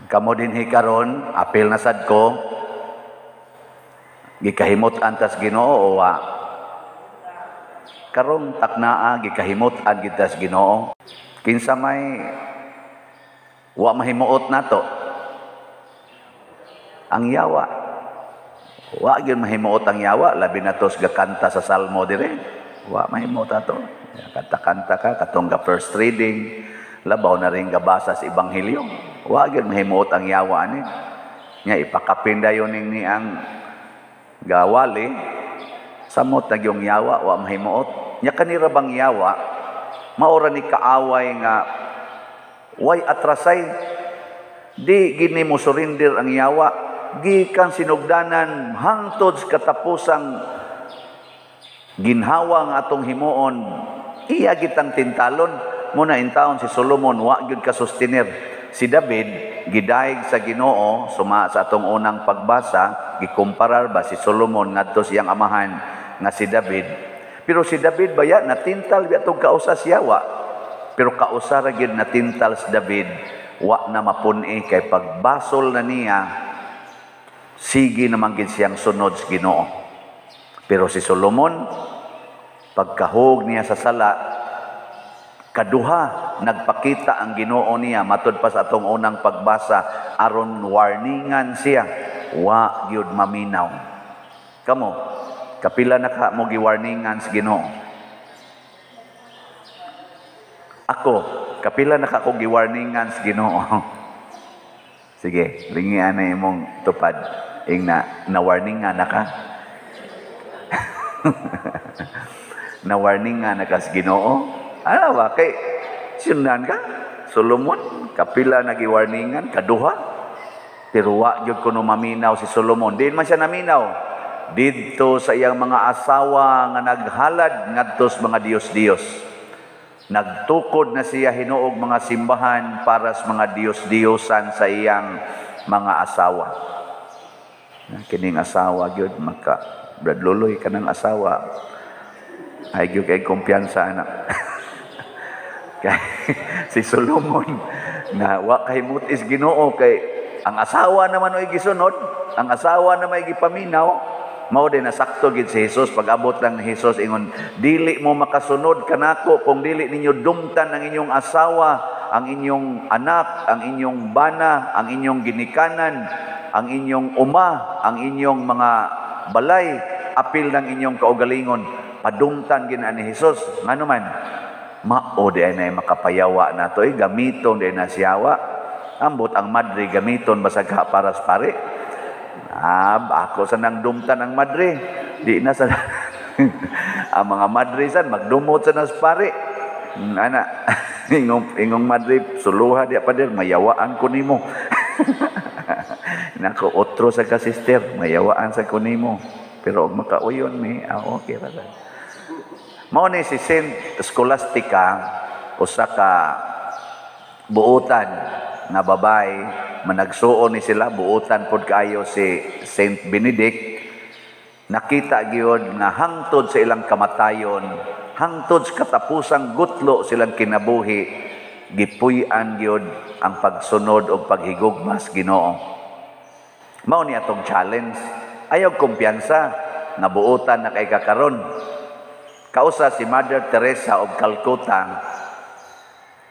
Kamo dinhi karon, apil na sad ko, gikahimut-an tas Ginoo o wa? Karong taknaa, gikahimut-an kita sa Ginoo. Kinsa may wa mahimuot nato? Ang yawa. Wa gyud mahimuot ang yawa, labi na to sa gakanta sa salmo dire. Wa mahimuot ato. Kanta-kanta ka katong ga first reading, labaw na rin gabasa sa ebanghelyo. Wa gyud mahimuot ang yawa ani. Nya ipakapin dayon ning ni ang gawali, samot na gyung yawa, wa mahimuot. Nya kanira bang yawa, maora ni kaaway nga way atrasay. Di gini mo surrender ang yawa, gikan sinugdanan hangtod sa katapusang ginhawa nga atong himuon, iya gitang tintalon. Muna intawon si Solomon wa gyud ka sustenir. Si David gidayeg sa Ginoo, suma sa atong unang pagbasa, gikumparar ba si Solomon ngadto siyang amahan nga si David. Pero si David baya natintal biya tong kausa siya wa. Pero kausa ra gyud natintal si David, wa na mapun-i kay pagbasol na niya, sige naman gid siyang sunod sa Ginoo. Pero si Solomon, pagkahug niya sa sala, kaduha nagpakita ang Ginoo niya matud pa sa atong unang pagbasa aron warningan siya, wa gyud maminaw. Kamo, kapila na ka mo giwarningan sa Ginoo? Ako, kapila na ka ko giwarningan sa Ginoo? Sige, lingian na imong tupad. Ingna, na-warningan na ka. Na-warningan na ka sa Ginoo. Ano ba? Kay, sinundan ka? Solomon, kapila na giwarningan, kaduha. Pero wa gyud kuno maminaw si Solomon. Di man siya naminaw. Didto sa iyang mga asawa nga naghalad ngadto sa mga Diyos-Diyos. Nagtukod na siya hinuog mga simbahan para sa mga Diyos-Diyosan sa iyang mga asawa. Kining asawa gyud maka Brad Luloy kanang asawa. Ay gyud kay kumpiyansa anak. Kay si Solomon na wa kay mutis Ginoo kay ang asawa naman oy gisunod, ang asawa na may gipaminaw. Mao din nasakto gid si Jesus. Pag-abot lang ni Jesus ingon, dili mo makasunod kanako kung dili ninyo dumtan ang inyong asawa, ang inyong anak, ang inyong bana, ang inyong ginikanan, ang inyong uma, ang inyong mga balay, apil ng inyong kaugalingon. Padumtan gid ni Jesus. Ngano man mao di ay na makapayawa na to, gamiton di na siyawa. Ambot ang madre gamiton basag ka para sa pare. Ako sa nang dumtan ang madre. Di na sa ang mga madre san magdumot sa nas pare. Ana, ingong madre suluha di pa dir mayawaan ko nimo. Nako otro sa ka sister, mayawaan sa ko nimo. Pero og makauyon mi, okay ra. Mao ni si Saint Scholastica, usa ka buotan nga babae, managsuon ni sila, buotan pod kaayo si Saint Benedict. Nakita gyud nga hangtod sa ilang kamatayon, hangtod sa katapusang gutlo silang kinabuhi, gipuy-an gyud ang pagsunod og paghigugma sa Ginoo. Mao ni atong challenge. Ayaw kumpiyansa nga buotan na kay kakaron. Kausa si Mother Teresa of Calcutta,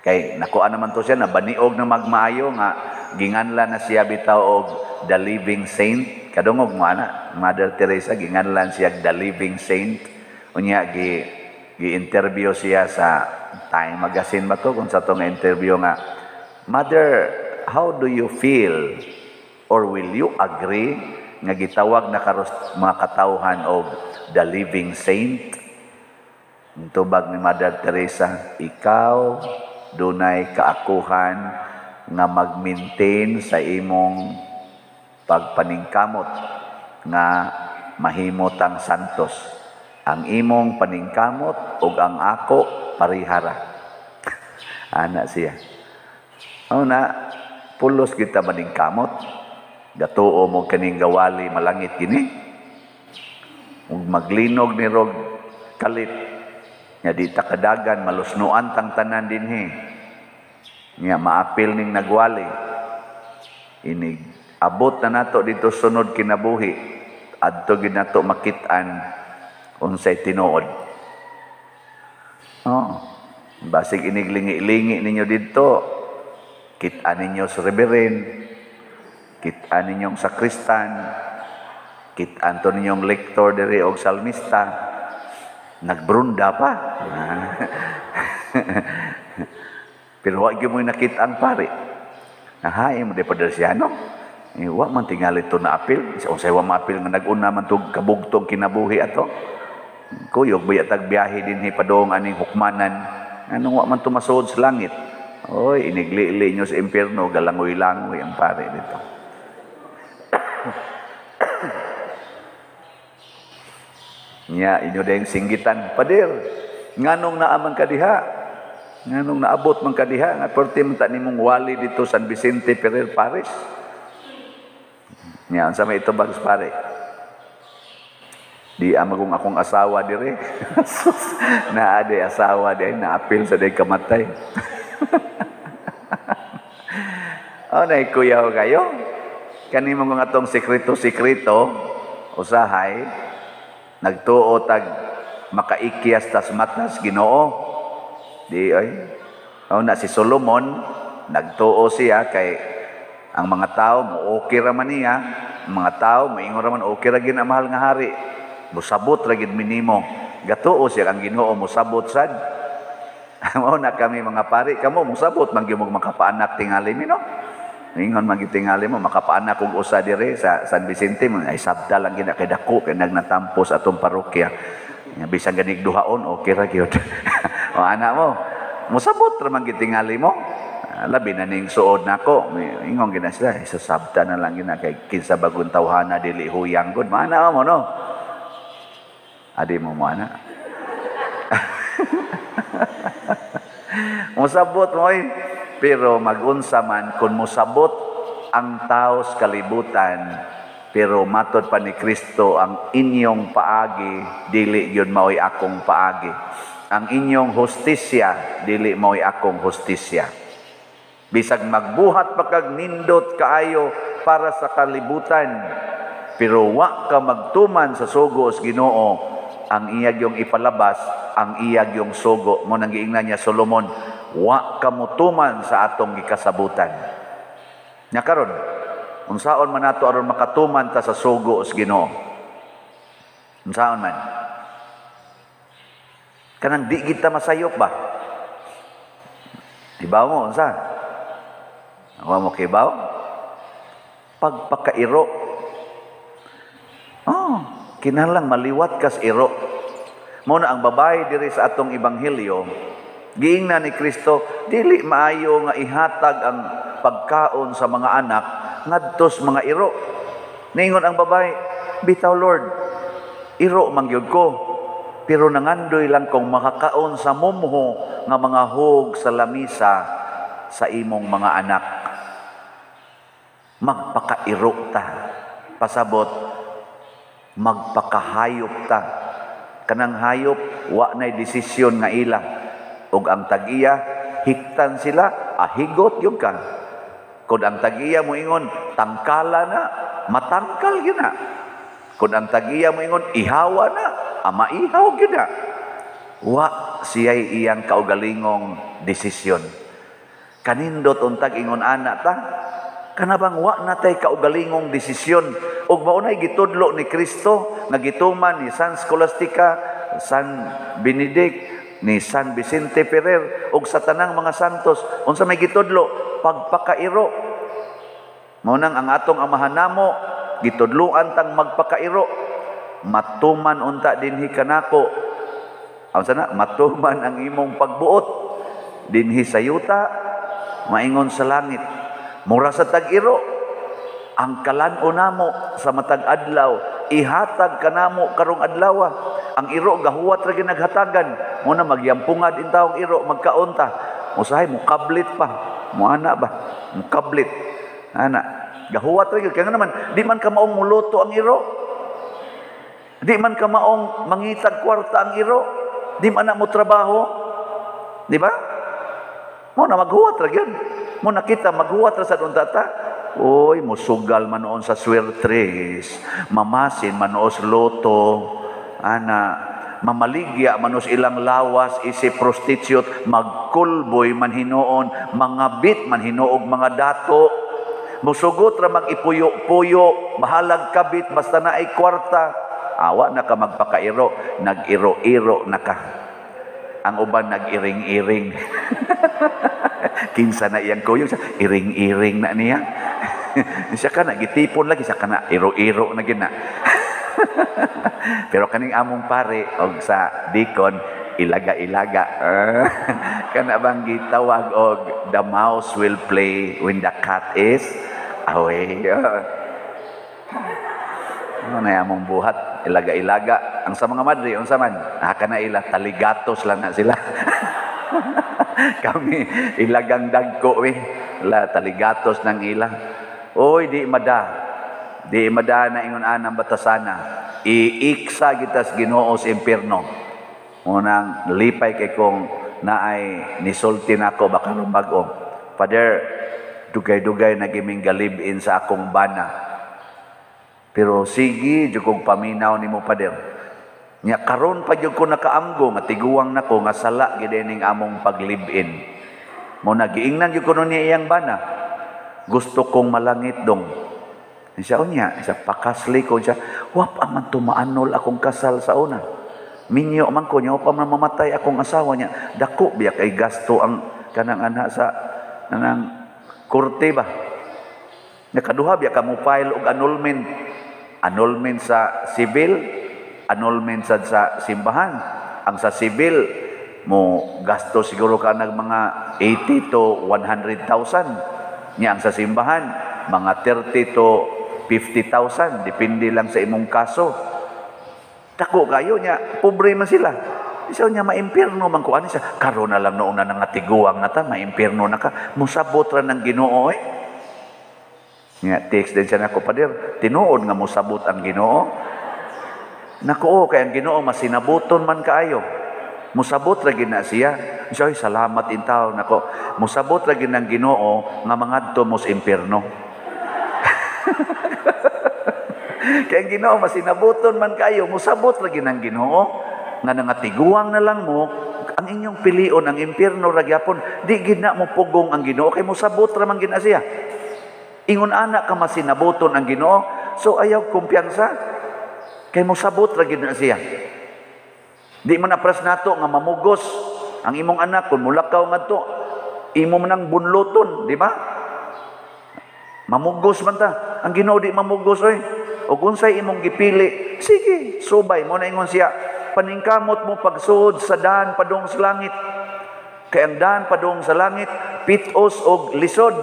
kay nakuha naman to siya, nabaniog na magmaayo nga ginganlan na siya bitaw og the living saint. Kadungog mo ana, Mother Teresa ginganlan siya the living saint. Unya gi-interview siya sa Time magazine ba to, kung sa tong interview nga, "Mother, how do you feel or will you agree nga gitawag na karos mga katawhan og the living saint?" Tubag ni Mother Teresa, "Ikaw dunay kaakuhan nga mag-maintain sa imong pagpaningkamot nga mahimot ang santos. Ang imong paningkamot ug ang ako parihara." Ana siya. Una, pulos kita maningkamot. Gatuo mo kaning gawali malangit kini. Ug maglinog ni rog kalit. Nga di ta kadagan, malusnoan tang tanan dinhi. Nga maapil ning nagwali. Inig abot na nato dito sunod kinabuhi, adto gid nato makit-an unsay tinuod. Oh, basig inig lingi-lingi ninyo didto, kit-an ninyo sa reverend, kit-an ninyong sakristan, kit-an to ninyong lektor diri og salmista, nagbrunda pa. Pero wa gyud mo nakita ang pare. Nahain mo di padersyano. Eh, wa man tingali to na apil. Unsay wa maapil nga nag-una man tog kabugtong kinabuhi ato. Kuyog baya tag biyahe dinhi padung aning hukmanan. Anong wa man tumasuod sa langit? Oy, iniglili nyo sa impierno, galangoy-langoy ang pare dito. Nya inyo dayong singgitan, pader, nganong naaman ka diha? Nganong naabot man ka diha? Nga perti man ta nimong wali dito San Vicente Ferrer Paris. Nya unsa may itubag sa pare? Di amagong akong asawa dire. Naa day asawa day naapil sa day kamatay. Oh, nay kuyaw kayo. Kani mo nga atong sekreto-sekreto usahay nagtuo tag makaikyas tas matas Ginoo. Di ay. Oh, na si Solomon nagtuo siya kay ang mga tao mo okay ra man niya, ang mga tao moingon ra man okay ra gid ang mahal nga hari. Musabot ra gid minimo. Gatuo siya ang Ginoo musabot sad. Mao na kami mga pari, kamo musabot man gyud mo makapaanak tingali mi, no? Ingon man gyud tingali mo makapaanak og usa dire sa San Vicente mo ay sabta lang gid kay dako kay nagnatampos atong parokya. Bisan ganig duhaon okay ra gyud. O ana mo, musabot ra man gyud tingali mo. Labi na ning suod nako. Ingon gid na sila, sa sabta na lang gid na kay kinsa bagong tawhana dili huyang gud. Maana mo no. Adi mo mo ana. Musabot mo eh. Pero magunsa man kung musabot ang tao sa kalibutan, pero matod pa ni Kristo ang inyong paagi dili gyud maoy akong paagi. Ang inyong hustisya dili maoy akong hustisya. Bisag magbuhat pa kag nindot kaayo para sa kalibutan, pero wa ka magtuman sa sugo sa Ginoo, ang iyag yung ipalabas, ang iyag yung sugo. Mo nang giingnan niya Solomon, wa ka motuman sa atong gikasabutan. Nya karon, unsaon man nato aron makatuman ta sa sugo sa Ginoo? Unsaon man? Kanang di kita masayop ba? Ibaw mo unsa? Wa mo kibaw? Pagpakairo. Oh, kinahanglan maliwat kas iro. Mao na ang babae diri sa atong ebanghelyo, giingnan ni Kristo, dili maayo nga ihatag ang pagkaon sa mga anak ngadto sa mga iro. Ningon ang babae, bitaw Lord, iro man gyud ko, pero nangandoy lang kong makakaon sa mumho nga mga hog sa lamisa sa imong mga anak. Magpakairo ta. Pasabot, magpakahayop ta. Kanang hayop, wa na'y desisyon nga ila. Ug ang tag-iya, hiktan sila, ahigot yun ka. Kung ang tag-iya moingon, tangkala na, matangkal yun na. Kung ang tag-iya moingon, ihawa na, maihaw yun na. Wa siya'y iyang kaugalingong desisyon. Kanindot untag ingon ana ta, kanabang wa natay kaugalingong desisyon. Ug maunay gitudlo ni Kristo nga gituman ni San Scholastica, San Benedict, ni San Vicente Ferrer ug sa tanang mga santos. Unsa may gitudlo? Pagpakairo. Mao nang ang atong amahan namo gitudloan tang magpakairo. Matuman unta dinhi kanako. Unsa na? Matuman ang imong pagbuot dinhi sa yuta, maingon sa langit. Mura sa tag-iro, ang kalan-o namo sa matag adlaw, ihatag kanamo karong adlaw. Ang iro gahuwat ra ginaghatagan. Mo na magyampungad in taong iro, magkaunta. Usahay mukablit pa. Muana ba? Mukablit. Ana, gahuwat ra gyud. Kaya nga naman, di man ka maong muluto ang iro. Di man ka maong mangitag kwarta ang iro. Di man na mo trabaho. Di ba? Mo na maghuwat ra gyud. Mo nakita maghuwat ra sa unta ta. Oy, musugal man noon sa swertres, mamasin man noos loto, ana, mamaligya manos ilang lawas isip prostitute, magkulboy man hinuon, mangabit man hinuog mga dato, musugot ra mag-ipuyo-puyo, bahalag kabit basta na ay kwarta. Awa na ka magpakairo, nag-iro-iro na ka. Ang uban nag-iring-iring. Kinsa na iyang kuyog, iring-iring na niya. Siya ka na, gitipon lagi, siya ka na, iro-iro na gina. Pero kaning among pare, og sa dikon, ilaga-ilaga. Kana bang gitawag og the mouse will play when the cat is away. Ano na among buhat, ilaga-ilaga. Ang sa mga madre, unsa man, kana ila, taligatos lang na sila. Kami, ilagang dagko, eh. La, taligatos ng ila. Oy, di mada. Di mada na ingon anang batasana. Iiksa gitas Ginoo sa impierno. Unang lipay kay kung naay nisulti nako baka bag-o. Father, dugay-dugay na giming galib-in sa akong bana. Pero sige, jud kong paminaw nimo, Father. Nya karon pa jud ko nakaamgo nga tiguang nako nga sala gid ning among paglib-in. Mo nagiingnan jud ko niya iyang bana. Gusto kong malangit dong. Siya unya, siya pakasli ko siya. Wa pa man tumaanol akong kasal sa una. Minyo man ko niya, wa pa man mamatay akong asawa niya. Dako biya kay gasto ang kanang ana sa kanang korte ba. Nakaduha biya ka mo file og annulment. Annulment sa civil, annulment sad sa simbahan. Ang sa civil mo gasto siguro ka nag mga 80 to 100,000. Nya ang sa simbahan mga 30 to 50,000, depende lang sa imong kaso. Dako kayo niya, pobre man sila. Isa niya maimpierno man ko ani siya. Karon na lang noon na nga tiguang na ta, maimpierno na ka. Musabot ra ng Ginoo eh. Nya text din siya nako, Pader, tinuod nga mosabot ang Ginoo. Nako, oh, kay ang Ginoo masinabuton man kaayo. Musabot ra gid na siya. Siya, ay, salamat in taon nako. Musabot ra gid ang Ginoo nga mangadto mo sa impierno. Kay ang Ginoo masinabuton man kayo, musabot ra gid ang Ginoo nga nangatiguang na lang mo ang inyong pilion ang impierno ra gyapon. Di gid na mo pugong ang Ginoo kay musabot ra man gid na siya. Ingon ana ka masinabuton ang Ginoo, so ayaw kumpiyansa kay musabot ra gid na siya. Di man apras nato nga mamugos ang imong anak kung mulakaw ngadto, imo man ang bunloton, di ba? Mamugos man ta. Ang Ginoo di mamugos oy. Og unsay imong gipili, sige, subay mo na ingon siya. Paningkamot mo pagsuod sa daan padung sa langit. Kay ang daan padung sa langit pitos og lisod.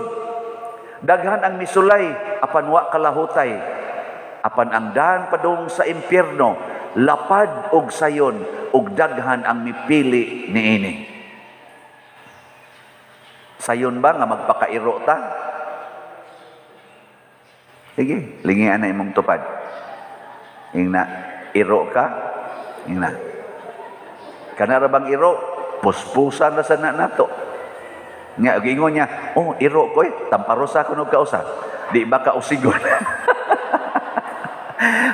Daghan ang misulay apan wa kalahutay. Apan ang daan padung sa impierno lapad og sayon og daghan ang mipili niini. Sayon ba nga magpakairo ta? Sige, lingian na imong tupad. Ingna, iro ka? Ingna. Kanara bang iro? Puspusan na sa na nato. Nga, ingon niya, oh, iro ko eh, tamparosa ko nog kausa. Di ba ka usigon?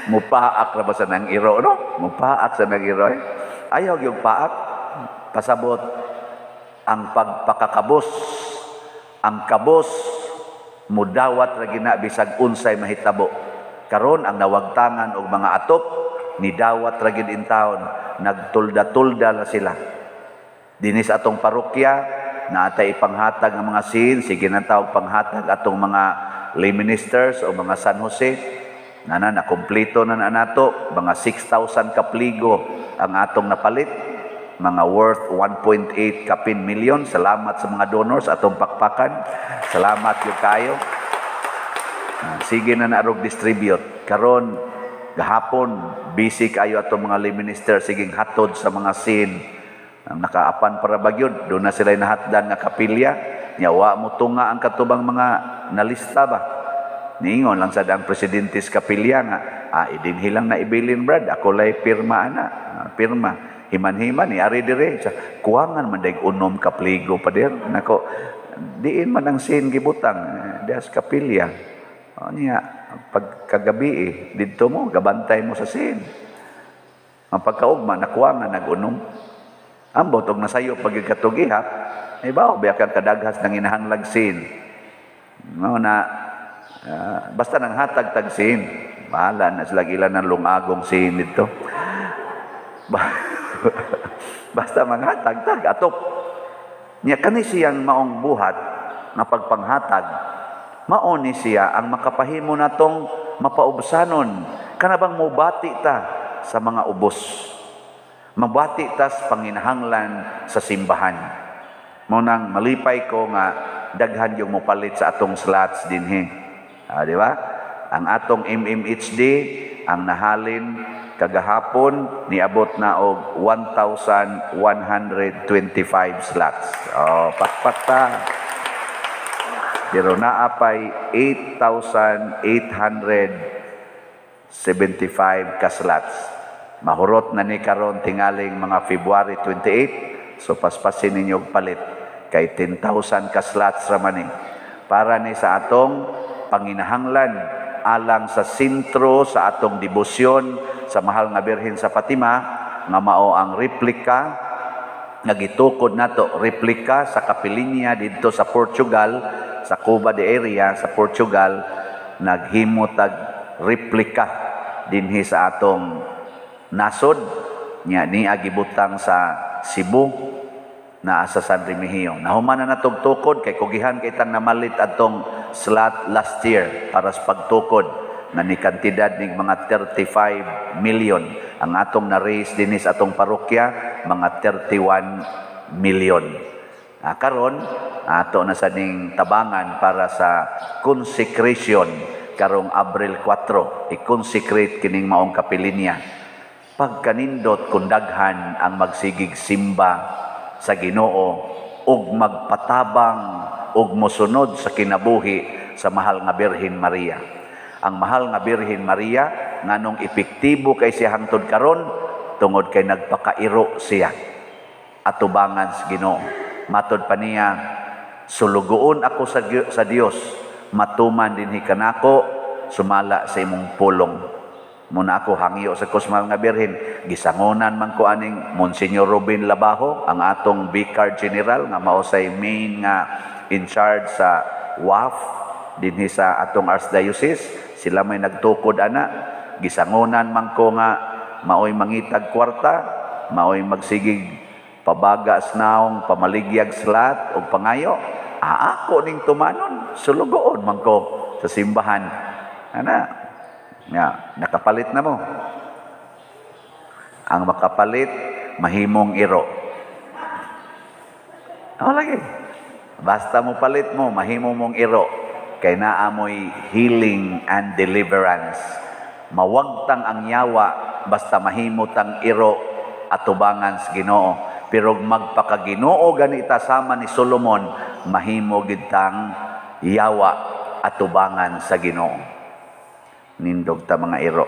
Mupaak ra ba sa nang iro, no? Mupaak sa nang iro eh. Ayaw yung paak. Pasabot ang pagpakakabos. Ang kabos, mudawat ra gina bisag unsay mahitabo. Karon ang nawagtangan og mga atop, nidawat ra gid in taon, nagtulda-tulda la sila. Dinis atong parokya, naatay ipanghatag ang mga sin, sige na tawag panghatag atong mga lay ministers o mga San Jose. Nana, nakumpleto na na nato, mga 6,000 kapligo ang atong napalit, mga worth 1.8 kapin million. Salamat sa mga donors atong pakpakan. Salamat yung kayo. Sige na naarog distribute. Karon gahapon, busy kayo atong mga lay minister, siging hatod sa mga sin. Ang nakaapan para bagyod, doon na sila nahatdan nga kapilya. Nyawa mo tunga ang katubang mga nalista ba? Niingon lang sa ang presidente sa kapilya nga, idinhi lang na ibilin, Brad. Ako lay pirma ana. Pirma. Himan-himan, ni ari dire. Sa kuwangan man dag unom kapligo pa dir. Nako, diin man ang sin gibutang dias kapilya. O niya, pagkagabi eh, didto mo, gabantay mo sa sin. Ang pagkaugma, nakuha nga nag-unom. Ambot, og nasayo pag katugihap, ay ba, biya kang kadaghas ng inahanglag sin. No, na, basta nang hatag tag sin. Bahala na sila ilan ng lungagong sin dito. Basta manghatag tag atop. Nya kani siyang maong buhat nga pagpanghatag, mao ni siya ang makapahimo natong mapaubsanon. Kana bang mobati ta sa mga ubos. Mabati ta sa panginahanglan sa simbahan. Mao nang malipay ko nga daghan yung mopalit sa atong slots dinhi. Di ba? Ang atong MMHD ang nahalin kagahapon niabot na og 1,125 slots. Oh, pakpak ta. Pero naa pay 8,875 ka slots. Mahurot na ni karon tingaling mga February 28. So paspasin ninyo og palit kay 10,000 ka slots ra man ni. Para ni sa atong panginahanglan alang sa sentro sa atong debosyon sa Mahal nga Birhen sa Fatima nga mao ang replika nga gitukod nato, replika sa kapilinya didto sa Portugal, sa Cuba de area sa Portugal. Naghimo tag replika dinhi sa atong nasod nya niya gibutang sa Cebu naa sa San Remigio. Nahuman na natog tukod kay kugihan kay tang namalit atong slot last year para sa pagtukod nga ni kantidad ning mga 35 million. Ang atong na-raise dinhi sa atong parokya mga 31 million. Karon ato na sa ning tabangan para sa consecration karong Abril 4, i-consecrate kining maong kapilinya. Pagkanindot kung daghan ang magsigig simba sa Ginoo ug magpatabang ug mosunod sa kinabuhi sa Mahal nga Birhen Maria. Ang Mahal nga Birhen Maria nganong epektibo kay siya hangtod karon tungod kay nagpakairo siya atubangan sa Ginoo. Matod pa niya, sulugoon ako sa Dios, matuman dinhi kanako sumala sa imong pulong. Muna ako hangyo sa Kusmal nga Birhen, gisangonan man ko aning Monsignor Robin Labajo, ang atong Vicar General nga mao say main nga in charge sa WAF dinhi sa atong Archdiocese. Sila may nagtukod ana. Gisangonan man ko nga maoy mangitag kwarta, maoy magsigig pabaga sa naong, pamaligyag slot og pangayo. Ako ning tumanon, sulugoon man ko sa simbahan. Ana, nga, nakapalit na mo. Ang makapalit, mahimong iro. O lagi. Basta mo palit mo, mahimo mong iro. Kay naa mo'y healing and deliverance. Mawagtang ang yawa, basta mahimo tang iro atubangan sa Ginoo. Pero magpakaginoo ganita sama ni Solomon, mahimo gid tang yawa atubangan sa Ginoo. Nindog ta mga iro.